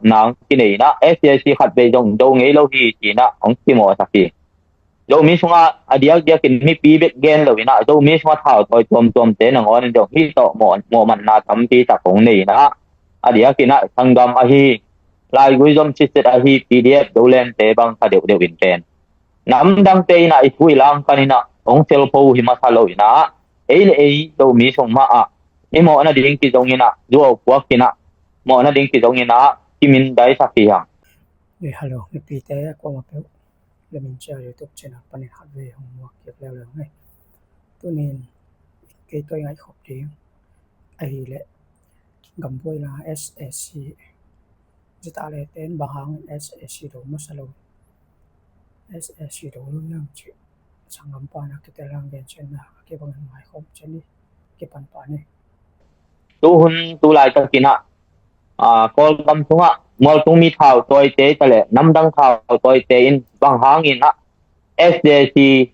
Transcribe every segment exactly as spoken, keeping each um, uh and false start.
mawhsakna hong kinei in ah, S A C khat vei zong do ngei lo hi ci-in ah hong kimawhsak hi. Zomi sungah a diakdiakin mipi bek gen lo in ah, Zomi sungah thautawi tuamtuamte nangawn in zong hih tawh mawh, mawhmatna tampi tak hong nei in ah, a diakin ah sanggam ahi, laigui zom sitset ahi P D F dolente bang kha deuhdeuh in pen namdangte in ah i thu i langkan in ah hong selpho uh hi masa lo in ah, ei le ei Zomi sung mah ah i mawhna ding kizong in ah, zuau puak in ah, mawhna ding kizong in ah, kimindaisak hi hang. Ei, hello, mipite kuamah peuh, Lemin Cia YouTube channel panin khatvei hong muak kik leuleu hi. Tunin kei tawh i ngaihkhop ding ahih leh, gambuaina S A C, ZRA ten bang hangin S A C do masa lo, S A C do lo hiam cih sanggam pan a kitelna gen ciangin a kibangin ngaihkhop ciang ni, kipan pah ni. Tuhun tu laitakin ah, aa, Kawlgam sungah mualtung mi thautawite ta le namdang thautawite in bang hangin ah S A C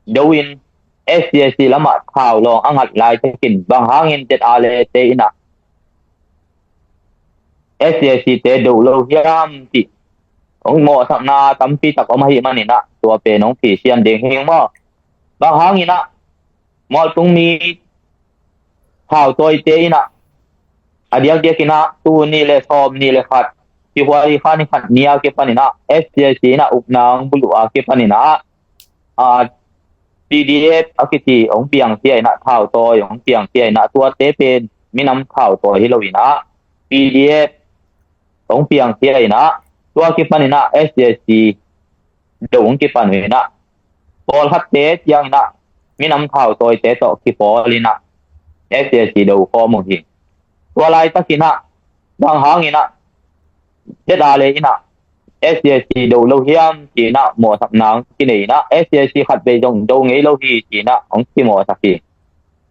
do in, S A C lamah thau lawng a ngat laitakin bang hangin ZRA te in ah S A C te do lo hiam cih hong mawhsakna tampi tak om ahih manin ah, tua pen hong phisian ding hi ing maw. Bang hangin ah mualtung mi thautawite in ah, a diakdiakin ah tul nih le sawmnih le khat, kihuai kha ni khat ni a kipanin ah S A C in ah ukna hong buluh a kipanin ah, aa, P D F a kici hong piangkhia in ah, thautawi hong piangkhia in ah, tuate pen minam thautawi hi lo in ah P D F hong piangkhia in ah, tua kipanin ah S A C do hong kipan uh in ah, pawlkhatte ciangin ah minam thautawite tawh kipawl in ah S A C do khawm uh hi. Tua laitakin ah bang hangin ah ZRA in ah S A C do lo hiam ci-in ah mawhsakna hong kinei in ah, S A C khat vei zong do ngei lo hi ci-in ah hong kimawhsak hi.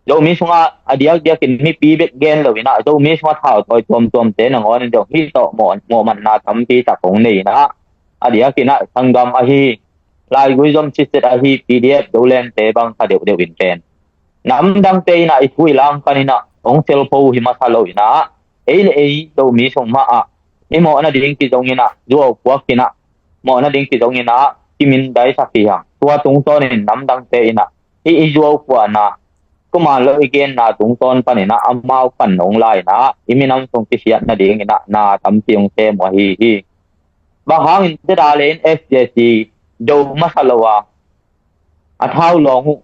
Zomi sungah a diakdiakin mipi bek gen lo in ah, Zomi sungah thautawi tuamtuamte nangawn in zong hih tawh mawh, mawhmatna tampi tak hong nei in ah, a diakin ah sanggam ahi, laigui zom sitset ahi P D F dolente bang kha deuhdeuh in pen namdangte in ah i thu i langkan in ah hong selpho uh hi masa lo in ah, ei le ei Zomi sung mah ah i mawhna ding kizong in ah, zuau puak in ah, mawhna ding kizong in ah kimindaisak hi hang. Tua tungtawnin namdangte in ah hih i zuau puakna, kuman lo i genna tungtawn panin ah amau pan hong la in ah, i minam sung kisiatna dingin ah na tampi hong sem uh ahi hi. Bang hangin ZRA le in S A C do masa lo a, a thau lawng uh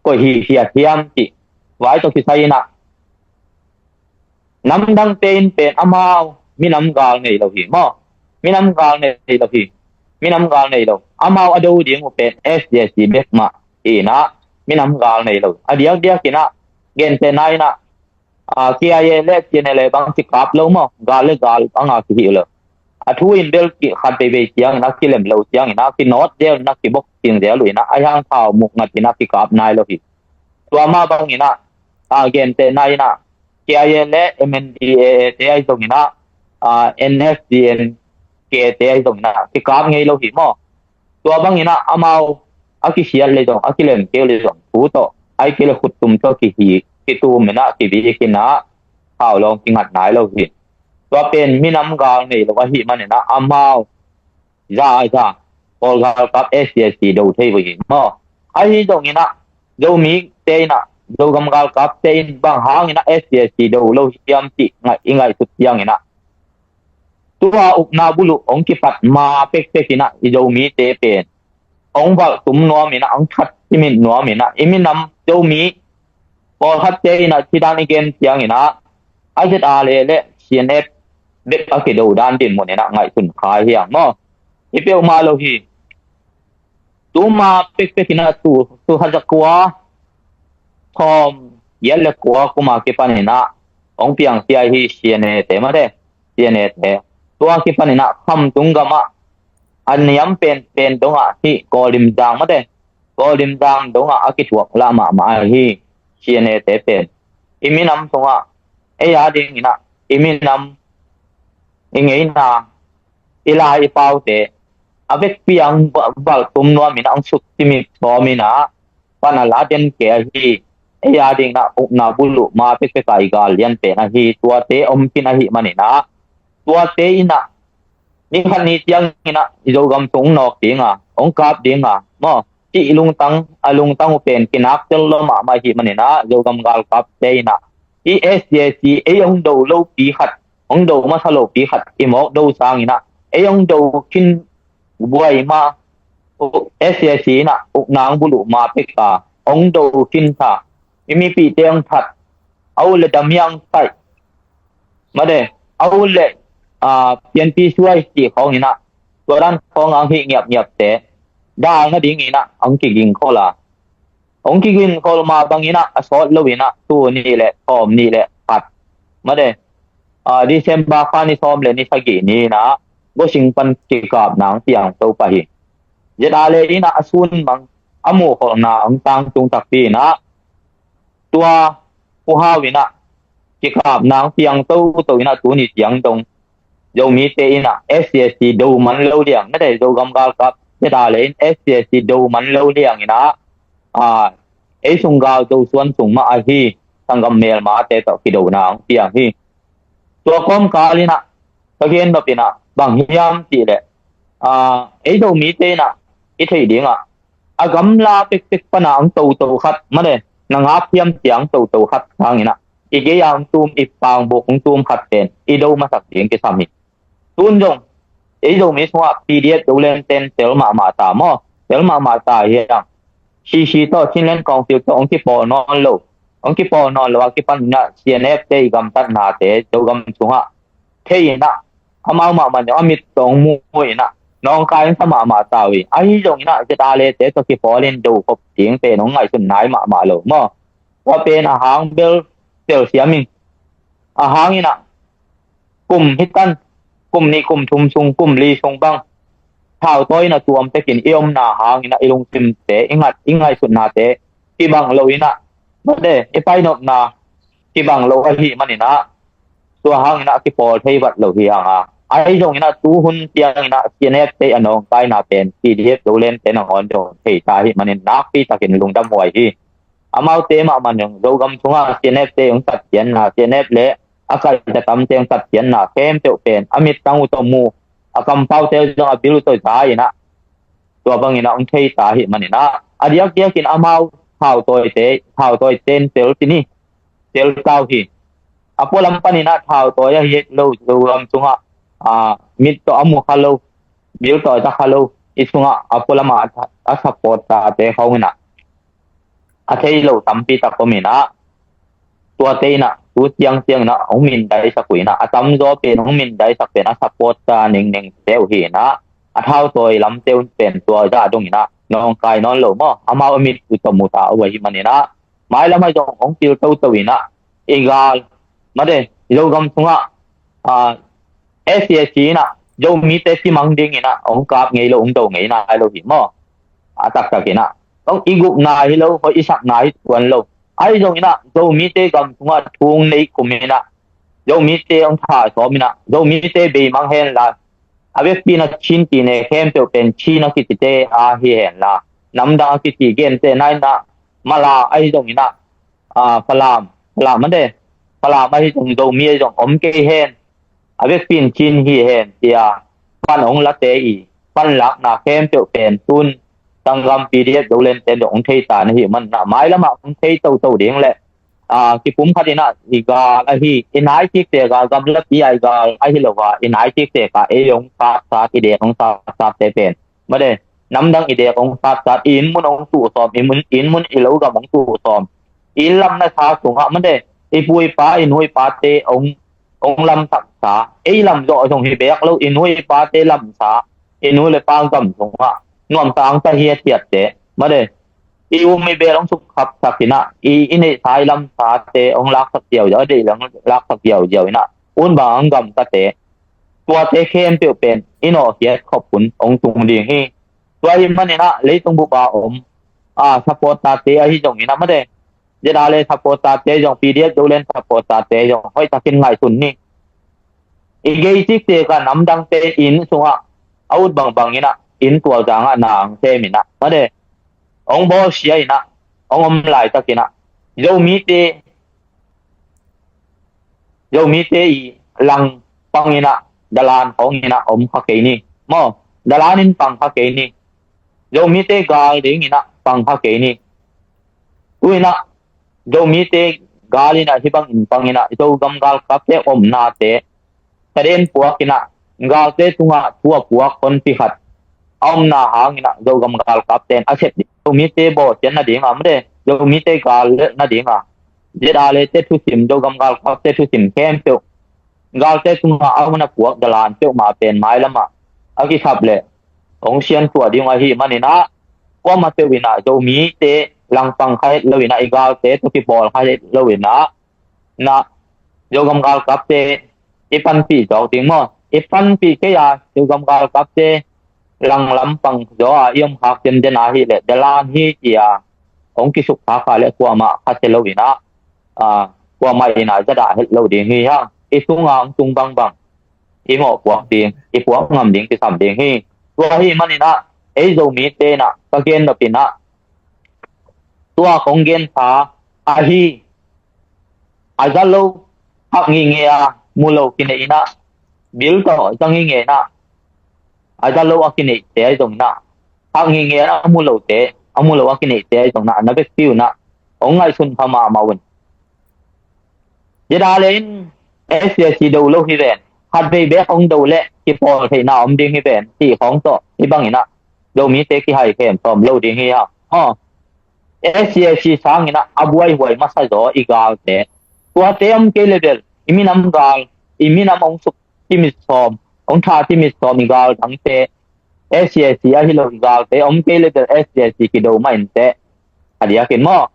koih hi hiat hiam cih vai tawh kisai in ah, namdangte in pen amau minam gal nei lo hi maw. Minam gal nei lo hi. Minam gal nei lo. Amau a do ding uh pen S A C bek mah hi in ah, minam gal nei lo. A diakdiakin ah gentehna in ah, aa, K I A le T N L A bang kikap lo maw, gal le gal bang a kihih lo. A thu in bel kikhat veivei ciangin ah kilem lo ciangin ah kinawt zel in ah kibok cing zel uh in ah, a hiang thau muk ngat in ah kikap nai lo hi. Tua mah bangin ah, aa, gentehna in ah K I A le M N D A A te ahi zongin ah, aa, N S C N K te ahi zongin ah kikap ngei lo hi maw. Tua bangin ah amau a kisiat le zong, a kilem kei le zong, thu tawh, ahih kei le khuttum tawh kihi, kitum in ah kibik in ah thau lawng kingat nai lo hi. Tua pen minam gal nei lo ahih manin ah amau za a za, Kawl galkap S A C do thei uh hi maw. Ahi zongin ah Zomite in ah, Zogam galkapte in bang hangin ah S A C do lo hiam cih ngai, i ngaihsut ciangin ah, tua ukna buluh hong kipat ma pekpek in ah i Zomite pen hong valh tum nuam in ah, hong that kimit nuam in ah, i minam Zomi pawlkhatte in ah ci dan i gen ciangin ah, a ZRA le, le C N F bek a kido dan dinmun in ah ngaihsun kha hi hang maw. Hi peuhmah lo hi. Tuma pekpek in ah tu, tu khat za kua, thawm giat le kua kum a kipan in ah hong piangkhia hi C N A te mate, C N A te. Tua kipan in ah Khamtung gam ah a niam penpen dong ah hih Kawldim Zang mate, Kawldim Zang dong ah a kithuak lah mahmah ahi C N A te pen i minam sungah, ei a dingin ah i minam, i ngeina, i lai i paute a vekpi-a hong va-, valh tum nuam in ah, hong suk kimit sawm in ah, pan a la den kei ahi. Ei a dingin ah ukna buluh ma pekpek a i gal lian pen ahi, tuate om khin ahih manin ah, tuate in ah, ni khat ni ciangin ah Zogam sung nawk ding a, hong kap ding a maw, cih lungtang, a lungtang uh pen kinak tel lo mahmah ahih manin ah, Zogam galkapte in ah, i SAC ei hong do lopi khat, hong do masa lopi khat i mawk do sangin ah, ei hong do khin buai ma, SAC in ah uknang buluh ma pek a hong do khin ta, i mipihte hong that, a uh le damiang taih, made, a uh le, ah, pianpi suai cih khawng in ah, tua dan khawng ang hih ngiapngiapte dal nadingin ah ang kigingkhol a, hong kigingkhol mah bangin ah a sawt lo in ah, tul nih le thawm nih le khat, made, ah, December kha ni sawm le ni sagih ni in ah, Gosing pan kikapna ang piang to pah hi. ZRA in ah a sun bang a muhkholhna ang tangtung takpi in ah, tua Pu Hau in ah kikapna ang piang toto in ah, tuni ciang dong Zomite in ah SAC do man lo liang, made, Zogam galkap ZRA in SAC do man lo liang in ah, ah, ei sung gal Zo suan sung mah ahi, sanggam melmate tawh kidona ang piang hi. Tua kawmkal in ah ka gen nop in ah bang hiam cih leh, ah, ei Zomite in ah i theih ding ah, a gamla pekpek pan a ang toto khat, made, na ngap hiam ciang toto khat sangin ah, i gei a ang tum, i pangbuk ang tum khat pen i do masak ding kisam hi. Tun zong ei Zomi sungah PDF Zoland ten tel mahmah ta maw, tel mahmah ta hi ang. CC tawh, Chinland Council tawh hong kipawl nawn lo, hong kipawl nawn lo a kipan in ah CNF te i gamtatnate Zogam sungah thei in ah, amau mahmah in a mit tawh hong mu in ah, nawngkai hong sa mahmah ta uh hi. Ahi zongin ah ZRA te tawh kipawl in do khop ding pen hong ngaihsun nai mahmah lo maw. Tua pen a hang bel telsiam in, a hang in ah kum hitan, kum nih kum thum sung, kum li sung bang thau tawi in a tuam pekin i omna hangin ah i lungsimte, i ngat, i ngaihsutnate kibang lo in ah, made, i painopna kibang lo ahih manin ah, tua hangin ah kipawl thei vat lo hi hang a. Ahi zongin ah tu hun tiangin ah CNF te a nawngkaina pen PDF Zoland te nangawn zong thei ta ahih manin nakpi takin lungdam huai hi. Amaute mahmah in Zogam sungah CNF te hong tatpianna, CNF le a kaihtatamte hong tatpianna khempeuh pen a mittang uh tawh mu, a kampaute zong a bil uh tawh za in ah, tua bangin ah hong thei ta ahih manin ah, a diakdiakin amau thautawite, thautawite in tel ti ni, tel ta uh hi. A pualam panin ah thautawi ahi lo Zogam sungah, ah, mit tawh a mu kha lo, bil tawh a za kha lo, i sungah a pualam a, a support tate khawng in ah a thei lo tampi tak om in ah, tuate in ah tu ciangciang in ah hong mindaisak uh in ah, a tamzaw pen hong mindaisak pen a support ta ningningte uh hi in ah, a thautawi lamte uh pen tua zah dong in ah nawngkai nawn lo maw, amau a mit uh tawh mu ta uh ahih manin ah, mailam ah zong hong pil toto in ah, i gal, made, Zogam sungah, ah, SAC in ah Zomite simang dingin ah hong kap ngei lo, hong do ngei nai lo hi maw. A taktak in ah hong i gupna hi lo, hoih i sakna hi tuan lo. Ahi zongin ah Zomite gam sungah thu hong nei kum in ah, Zomite hong thah sawm in ah, Zomite beimang hen la, a vekpi in a Chin kine khempeuh pen Chin a kicite a hi hen la, namdang a kici gente nai in ah, Mala ahi zongin ah, ah, Falam, Falam, made, Falam ahi zong Zomi ahi zong om kei hen, a vekpi in Chin hi hen tia pan hong late i, pan lakna khempeuh pen tun sanggam PDF Zoland ten zong hong thei ta na hih manin ah, mailam ah hong thei toto ding le, ah, kipumkhat in ah i gal ahi, i nai ciktek a, gamlapi a i gal ahi lo a, i nai ciktek a ei hong satsat, i dek hong satsatte pen, made, namdang i dek hong satsat, i inn mun hong tuhsawm, i mun, inn mun i lo gam hong tuhsawm, i inn lam nasa sungah, made, i pu i pa, i nu i pate hong, hong lamsaksa, ei lam zawh zong hi beek lo, i nu i pate lamsa, i nu le pa gam sungah nuamsa hong sa hiathiatte, made, i um i bel hong sukkhapsak in ah, i, i neihsa i lamsate hong laksak ziauziau, a deih le hong laksak ziauziau in ah, un bang hong gamtate, tuate khempeuh pen i nawhkhiat khop hun hong tung ding hi. Tua ahih manin ah leitung bup a om, ah, supporter-te ahi zongin ah, made, ZRA supporter-te zong, PDF Zoland supporter-te zong hoihtakin ngaihsun ni. I gei ciktek a namdangte inn sungah a ut bangbang in ah, inn tualzang ah na hong sem in ah, made, hong bawlsia in ah hong om laitakin ah, Zomite, Zomite i langpang in ah, dalan khawng inah om kha kei ni. Maw, dalan in pang kha kei ni. Zomite gal ding inah pang kha kei ni. Tu inah Zomite gal inah hih bangin pang inah Zogam galkapte omnate taden puak inah galte tungah thu a puak honpi khat a omna hang inah Zogam galkapte in a sep ding, Zomite bawsiat nadinga mate, Zomite gal lelh nadinga ZRA te thusim, Zogam galkapte thusim khempeuh galte tungah a hun a puak dalan peuhmah pen mailamah a kisap leh hong siansuah ding ahih maninah, kuamah peuh inah Zomite langpang kha het lo inah, i galte tawh kipawl kha het lo inah, na Zogam galkapte i panpih zawk ding maw? I panpih kei a Zogam galkapte langlam pang zaw a i om khak denden ahih leh dalan hi ci a hong kisuk khak kha leh kuamah kha sia lo inah, a, kuamah inah zadah het lo ding hi hang. I sunga hong tung bangbang i mawhpuak ding, i puak ngam ding kisam ding hi. Tua ahih maninah ei Zomite inah ka gen nop inah tua kong gen pha ahi, a za lo hak ngingei a mu lo kineih inah, bil tawh za ngingei inah a za lo a kineihte ahi zong inah, hak ngingei a mu lote, a mu lo a kineihte ahi zong inah, na vekpi uh inah hong ngaihsun pha mahmah un. ZRA in SAC do lo hi ven, khatvei bek hong do leh kipawl theihna om ding hi ven, cih khawng tawh hih bang inah Zomite kihai khem sawm lo ding hi hang. Aw, SAC sang inah a buaihuai masa zaw i galte, tuate om kei leh bel i minam gal, i minam hong suk timit sawm, hong tha timit sawm i gal dangte, SAC ahi lo i galte om kei leh bel SAC kido mah inteh. A diakin maw,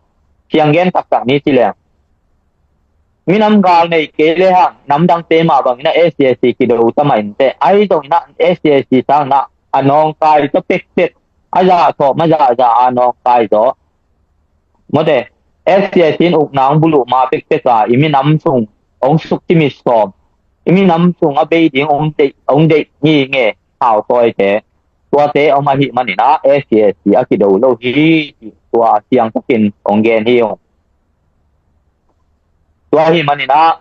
siang gen taktak ni ci leng, minam gal nei kei lehang namdangte mah bang inah SAC kido ta mah inteh. Ahi zong inah SAC sang inah a nawngkai zaw pekpek, a zah sawm a zah zah a nawngkai zaw, mawte, SAC in ukna hong buluh ma pekpek a i minam sung hong suk timit sawm, i minam sung a bei ding hong deih, hong deih nginge thautawite, tuate om ahih maninah SAC a kido lo hi, tua siang takin hong gen hi ung. Tua ahih maninah,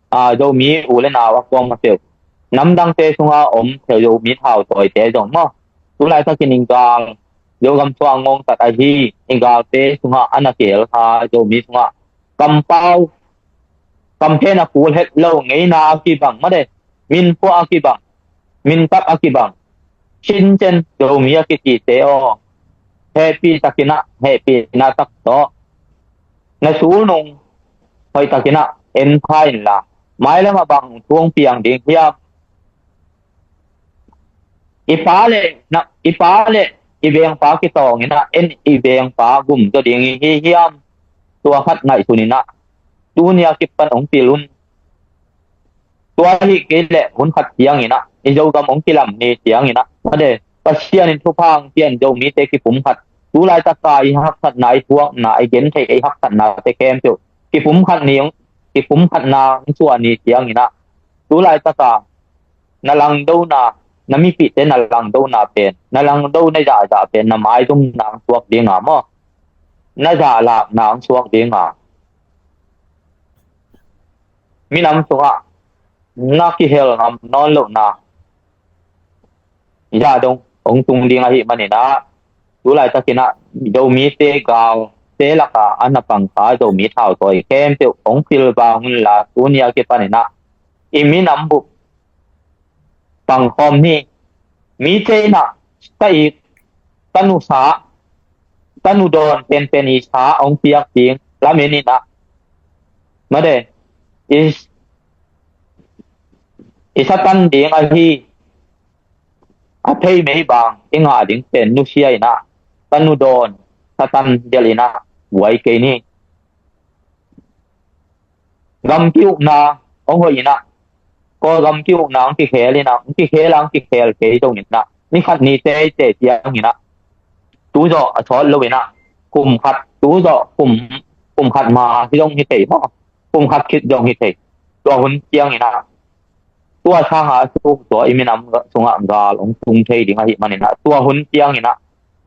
a, Zomi u le nau a kuamah peuh, namdangte sunga om Zomi thautawite zong maw, tu laitakin i gal, Zogam sungah ngongtat ahi i galte sungah a na kihel kha Zomi sungah kampau, kamphen a kul het lo, ngeina a kibang, mate, minphuah a kibang, mintak a kibang, cincen Zomi a kitite aw, hehpih takinah, hehpihna tak tawh na sulnung hoih takinah en pha inla, mailamah bang thu hong piang ding hiam? I pa le na, i pa le i vengpa kitawng inah en i vengpa gum zaw ding i hi hiam? Tua khat ngaihsun inah, tunia kipan hong pil un. Tua hi kei leh hun khat ciang inah i Zogam hong kilam ni ciang inah, mate, Pasian in thupha hong pia in Zomite kipumkhat, tu laitaka i haksatna, i thuakna, i gentheih, i haksatnate khempeuh kipumkhat ni, kipumkhatna hong suah ni ciang inah, tu laitaka na langdona, na mipihte na langdona pen, na langdo na zahzah pen na maizumna hong suak dinga maw, na zahlakna hong suak dinga, minam sungah na kihel ngam nawn lohna zah dong hong tung ding ahih maninah, tu laitakinah Zomite galte lakah a na pang kha Zomi thautawi khempeuh hong pilvang unla, tunia kipaninah i minam bup pangkhawm ni. Mite inah ka ik, ka nusa, ka nudawn penpen i sa hong piak ding lamen inah, mate, i, i satan ding ahi a theimei bang i ngah ding pen nusia inah, ka nudawn satan delh inah buai kei ni. Gam ki-ukna hong hoih inah, Kawlgam ki-ukna hong kikhel inah, hong kikhel a hong kikhel kei zong inah, ni khat ni teitei ciang inah, tu zawh a sawt lo inah, kum khat, tu zawh kum, kum khat ma hi zong hi thei maw, kum khat khit zong hi thei. Tua hun ciang inah, tua sanga a suk tua i minam sungah gal hong tung thei ding ahih maninah, tua hun ciang inah,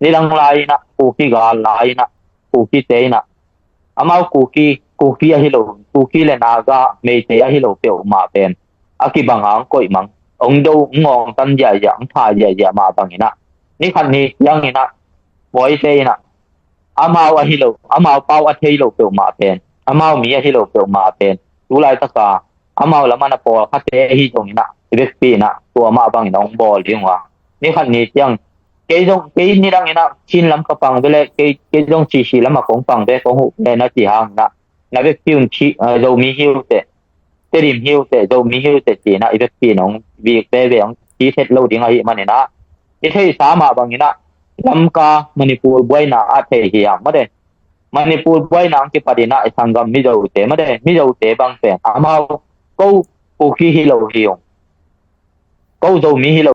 nidang lai inah, Kuki gal lai inah, Kukite inah, amau Kuki, Kuki ahi lo, Kuki le Naga, Meitei ahi lo peuhmah pen a kibang a hong koihmang, ong do, ong ngawngtan ziahziah, ong pha ziahziah mah bangin ah, ni khat ni ciangin ah, Mawite in ah, amau ahi lo, amau pau a thei lo peuhmah pen, amau mi ahi lo peuhmah pen, tu laitaka amau lamah na pawlkhatte ahi zongin ah, i vekpi in ah tua mah bangin ah ong bawl ding uh a, ni khat ni ciang, kei zong, kei nidang in ah Chin lam ka pang ve leh, kei, kei zong Chin lam ah kong pang ve, kong huh ve na ci hangin ah, na vekpi un Chin, ah, Zomi hi uh teh, Tedim hi uh teh, Zomi hi uh teh ci-in ah i vekpi in ong vik veve, ong ci het lo ding ahih manin ah, i theihsa mah bangin ah, Lamka, Manipur buaina ah thei hi hang, mate. Manipur buaina ong kipat in ah i sanggam Mizote, mate, Mizote bang pen amau, ko Kuki hi lo hi ung, ko Zomi hi lo